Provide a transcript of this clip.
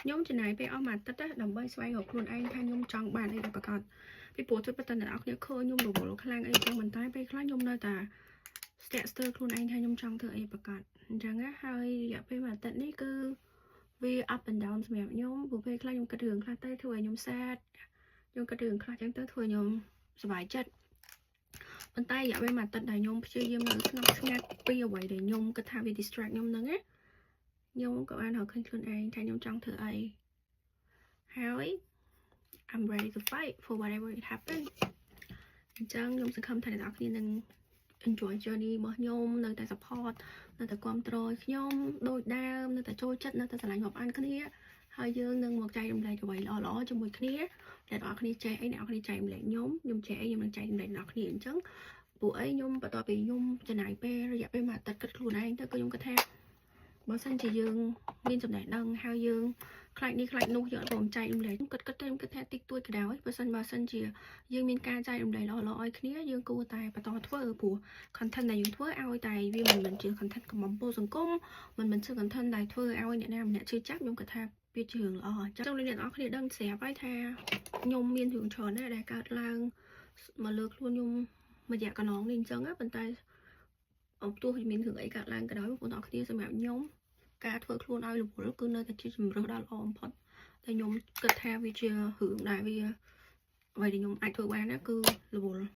ខ្ញុំចំណាយពេលអស់មួយអាទិត្យណាដើម្បីស្វែងរកខ្លួនឯងថាខ្ញុំចង់បានអីដល់ប្រាកដពីព្រោះទោះបីតែអ្នកនរគ្នាឃើញខ្ញុំរវល់ខ្លាំងអីចឹងប៉ុន្តែពេលខ្លះខ្ញុំនៅតែស្ទាក់ស្ទើរខ្លួនឯងថាខ្ញុំចង់ធ្វើអីប្រាកដអញ្ចឹងណាហើយរយៈពេលមួយអាទិត្យនេះគឺវា up and down សម្រាប់ខ្ញុំព្រោះពេលខ្លះខ្ញុំគិតរឿងខ្លះទៅធ្វើឲ្យខ្ញុំ sad ខ្ញុំគិតរឿងខ្លះចឹងទៅធ្វើឲ្យខ្ញុំសប្បាយចិត្តប៉ុន្តែរយៈពេលមួយអាទិត្យដែលខ្ញុំព្យាយាមនៅស្ងប់ស្ងាត់ពីអ្វីដែលខ្ញុំគិតថាវា distract ខ្ញុំហ្នឹងណាខ្ញុំក៏បានរកឃើញខ្លួនឯងថាខ្ញុំចង់ធ្វើអីហើយ I'm ready to fight for whatever it happen. អញ្ចឹងខ្ញុំសង្ឃឹមថាអ្នកនរគ្នានឹង enjoy journey របស់ខ្ញុំនៅតែ support នៅតែគ្រប់គ្រងខ្ញុំដូចដើមនៅតែចូលចិត្តនៅតែស្រឡាញ់រាប់អានគ្នាហើយយើងនឹងមកចែករំលែកអ្វីល្អៗជាមួយគ្នាអ្នកនរគ្នាចេះអីអ្នកនរគ្នាចែករំលែកខ្ញុំខ្ញុំចេះអីខ្ញុំនឹងចែករំលែកអ្នកនរគ្នាអញ្ចឹងពួកអីខ្ញុំបន្ទាប់ពីខ្ញុំចំណាយពេលរយៈពេលមួយអាទិត្យគិតខ្លួនឯងទៅក៏ខ្ញុំគិតថាបើសិនជាយើងមានចំណេះដឹងហើយយើងខ្លាចនេះខ្លាចនោះយើងអត់ព្រមចែករំលែកគិតគិតទៅខ្ញុំគិតថាតិចតួចក៏ដោយបើសិនជាយើងមានការចែករំលែកល្អៗឲ្យគ្នាយើងគួរតែបន្តធ្វើព្រោះ content ដែលយើងធ្វើឲ្យតែវាមិនមែនជា content កំបំពោសង្គមមិនមែនជា content ដែលធ្វើឲ្យអ្នកណាម្នាក់ឈឺចាប់ខ្ញុំគិតថាវាជារឿងល្អអញ្ចឹងលោកអ្នកនរគ្នាដឹងស្រាប់ហើយថាខ្ញុំមានរឿងច្រើនណាស់ដែលកើតឡើងមកលើខ្លួនខ្ញុំមួយរយៈកន្លងនេះអញ្ចឹងណាប៉ុន្តែអទោះមានរឿងអីកើតឡើងក៏ដោយបងប្អូនអរគ្នាសម្រាប់ខ្ញុំការធ្វើខ្លួនឲ្យរវល់គឺនៅតែជាជំរើសដ៏ល្អបំផុតតែខ្ញុំគិតថាវាជារឿងដែលវាអ្វីដែលខ្ញុំអាចធ្វើបានណាគឺរវល់។